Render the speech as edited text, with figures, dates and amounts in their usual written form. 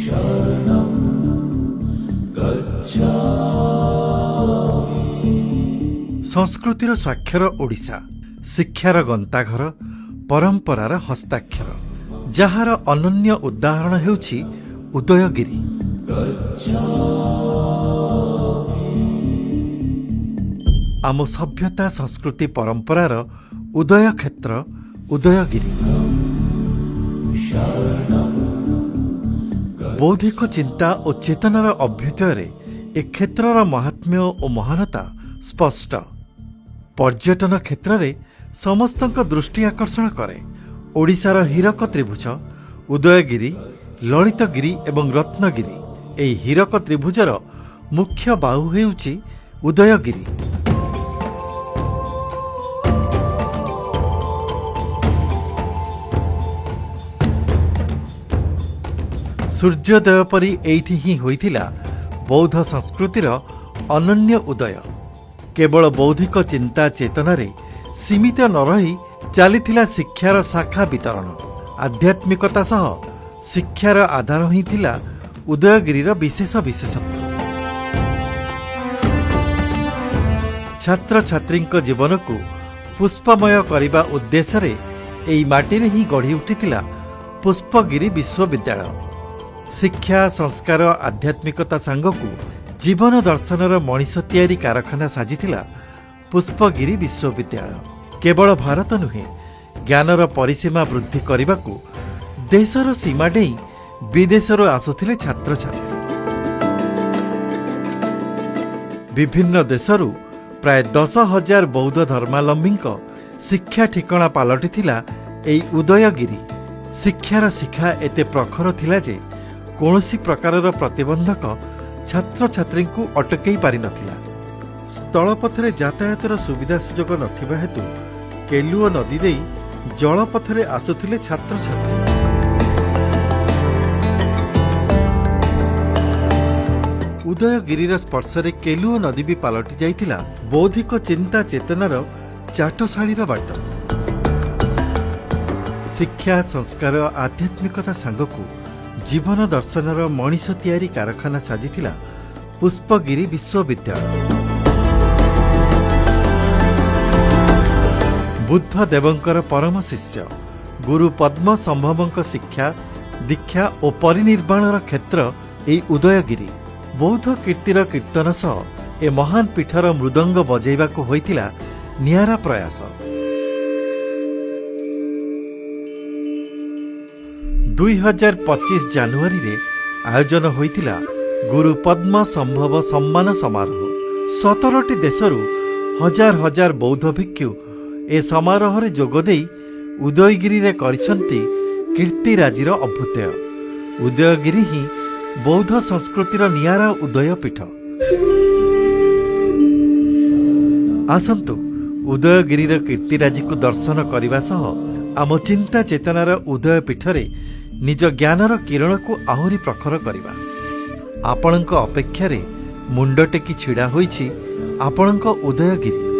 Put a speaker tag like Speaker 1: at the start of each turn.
Speaker 1: शरणं गच्छामि।
Speaker 2: ସଂସ୍କୃତିର ସ୍ୱାକ୍ଷର ଓଡ଼ିଶା, ଶିକ୍ଷାର ଗନ୍ତାଘର, ପରମ୍ପରାର ହସ୍ତାକ୍ଷର, ଯାହାର ଅନନ୍ୟ ଉଦାହରଣ ହେଉଛି ଉଦୟଗିରି। ଆମ ସଭ୍ୟତା, ସଂସ୍କୃତି, ପରମ୍ପରାର ଉଦୟ କ୍ଷେତ୍ର ଉଦୟଗିରି। ବୌଦ୍ଧିକ ଚିନ୍ତା ଓ ଚେତନାର ଅଭ୍ୟୁଦୟରେ ଏ କ୍ଷେତ୍ରର ମହାତ୍ମ୍ୟ ଓ ମହାନତା ସ୍ପଷ୍ଟ। ପର୍ଯ୍ୟଟନ କ୍ଷେତ୍ରରେ ସମସ୍ତଙ୍କ ଦୃଷ୍ଟି ଆକର୍ଷଣ କରେ। ଓଡ଼ିଶାର ହୀରକ ତ୍ରିଭୁଜ ଉଦୟଗିରି, ଲଳିତଗିରି ଏବଂ ରତ୍ନଗିରି। ଏହି ହୀରକ ତ୍ରିଭୁଜର ମୁଖ୍ୟ ବାହୁ ହେଉଛି ଉଦୟଗିରି। ସୂର୍ଯ୍ୟୋଦୟ ପରି ଏଇଠି ହିଁ ହୋଇଥିଲା ବୌଦ୍ଧ ସଂସ୍କୃତିର ଅନନ୍ୟ ଉଦୟ। କେବଳ ବୌଦ୍ଧିକ ଚିନ୍ତା ଚେତନାରେ ସୀମିତ ନ ରହି ଚାଲିଥିଲା ଶିକ୍ଷାର ଶାଖା ବିତରଣ। ଆଧ୍ୟାତ୍ମିକତା ସହ ଶିକ୍ଷାର ଆଧାର ହିଁ ଥିଲା ଉଦୟଗିରିର ବିଶେଷ ବିଶେଷତ୍ୱ। ଛାତ୍ରଛାତ୍ରୀଙ୍କ ଜୀବନକୁ ପୁଷ୍ପମୟ କରିବା ଉଦ୍ଦେଶ୍ୟରେ ଏହି ମାଟିରେ ହିଁ ଗଢ଼ି ଉଠିଥିଲା ପୁଷ୍ପଗିରି ବିଶ୍ୱବିଦ୍ୟାଳୟ। ଶିକ୍ଷା, ସଂସ୍କାର, ଆଧ୍ୟାତ୍ମିକତା ସାଙ୍ଗକୁ ଜୀବନ ଦର୍ଶନର ମଣିଷ ତିଆରି କାରଖାନା ସାଜିଥିଲା ପୁଷ୍ପଗିରି ବିଶ୍ୱବିଦ୍ୟାଳୟ। କେବଳ ଭାରତ ନୁହେଁ, ଜ୍ଞାନର ପରିସୀମା ବୃଦ୍ଧି କରିବାକୁ ଦେଶର ସୀମା ଡେଇଁ ବିଦେଶରୁ ଆସୁଥିଲେ ଛାତ୍ରଛାତ୍ରୀ। ବିଭିନ୍ନ ଦେଶରୁ ପ୍ରାୟ 10,000 ବୌଦ୍ଧ ଧର୍ମାବଲମ୍ବୀଙ୍କ ଶିକ୍ଷା ଠିକଣା ପାଲଟିଥିଲା ଏହି ଉଦୟଗିରି। ଶିକ୍ଷାର ଶିଖା ଏତେ ପ୍ରଖର ଥିଲା ଯେ କୌଣସି ପ୍ରକାରର ପ୍ରତିବନ୍ଧକ ଛାତ୍ରଛାତ୍ରୀଙ୍କୁ ଅଟକେଇ ପାରିନଥିଲା। ସ୍ଥଳପଥରେ ଯାତାୟାତର ସୁବିଧା ସୁଯୋଗ ନଥିବା ହେତୁ କେଲୁଅ ନଦୀ ଦେଇ ଜଳପଥରେ ଆସୁଥିଲେ ଛାତ୍ରଛାତ୍ରୀ। ଉଦୟଗିରିର ସ୍ପର୍ଶରେ କେଲୁଅ ନଦୀ ବି ପାଲଟି ଯାଇଥିଲା ବୌଦ୍ଧିକ ଚିନ୍ତା ଚେତନାର ଚାଟଶାଳୀର ବାଟ। ଶିକ୍ଷା, ସଂସ୍କାର, ଆଧ୍ୟାତ୍ମିକତା ସାଙ୍ଗକୁ ଜୀବନ ଦର୍ଶନର ମଣିଷ ତିଆରି କାରଖାନା ସାଜିଥିଲା ପୁଷ୍ପଗିରି ବିଶ୍ୱବିଦ୍ୟାଳୟ। ବୁଦ୍ଧ ଦେବଙ୍କର ପରମ ଶିଷ୍ୟ ଗୁରୁ ପଦ୍ମ ସମ୍ଭବଙ୍କ ଶିକ୍ଷା, ଦୀକ୍ଷା ଓ ପରିନିର୍ବାଣର କ୍ଷେତ୍ର ଏହି ଉଦୟଗିରି। ବୌଦ୍ଧ କୀର୍ତ୍ତିର କୀର୍ତ୍ତନ ସହ ଏ ମହାନ ପୀଠର ମୃଦଙ୍ଗ ବଜାଇବାକୁ ହୋଇଥିଲା ନିଆରା ପ୍ରୟାସ। 2025 ଜାନୁଆରୀରେ ଆୟୋଜନ ହୋଇଥିଲା ଗୁରୁ ପଦ୍ମ ସମ୍ଭବ ସମ୍ମାନ ସମାରୋହ। 17ଟି ଦେଶରୁ ହଜାର ହଜାର ବୌଦ୍ଧ ଭିକ୍ଷୁ ଏ ସମାରୋହରେ ଯୋଗଦେଇ ଉଦୟଗିରିରେ କରିଛନ୍ତି କୀର୍ତ୍ତିରାଜିର ଅଭ୍ୟୁଦୟ। ଉଦୟଗିରି ହିଁ ବୌଦ୍ଧ ସଂସ୍କୃତିର ନିଆରା ଉଦୟ ପୀଠ। ଆସନ୍ତୁ, ଉଦୟଗିରିର କୀର୍ତ୍ତିରାଜିକୁ ଦର୍ଶନ କରିବା ସହ ଆମ ଚିନ୍ତା ଚେତନାର ଉଦୟ ପୀଠରେ ନିଜ ଜ୍ଞାନର କିରଣକୁ ଆହୁରି ପ୍ରଖର କରିବା। ଆପଣଙ୍କ ଅପେକ୍ଷାରେ ମୁଣ୍ଡ ଟେକି ଛିଡ଼ା ହୋଇଛି ଆପଣଙ୍କ ଉଦୟଗିରି।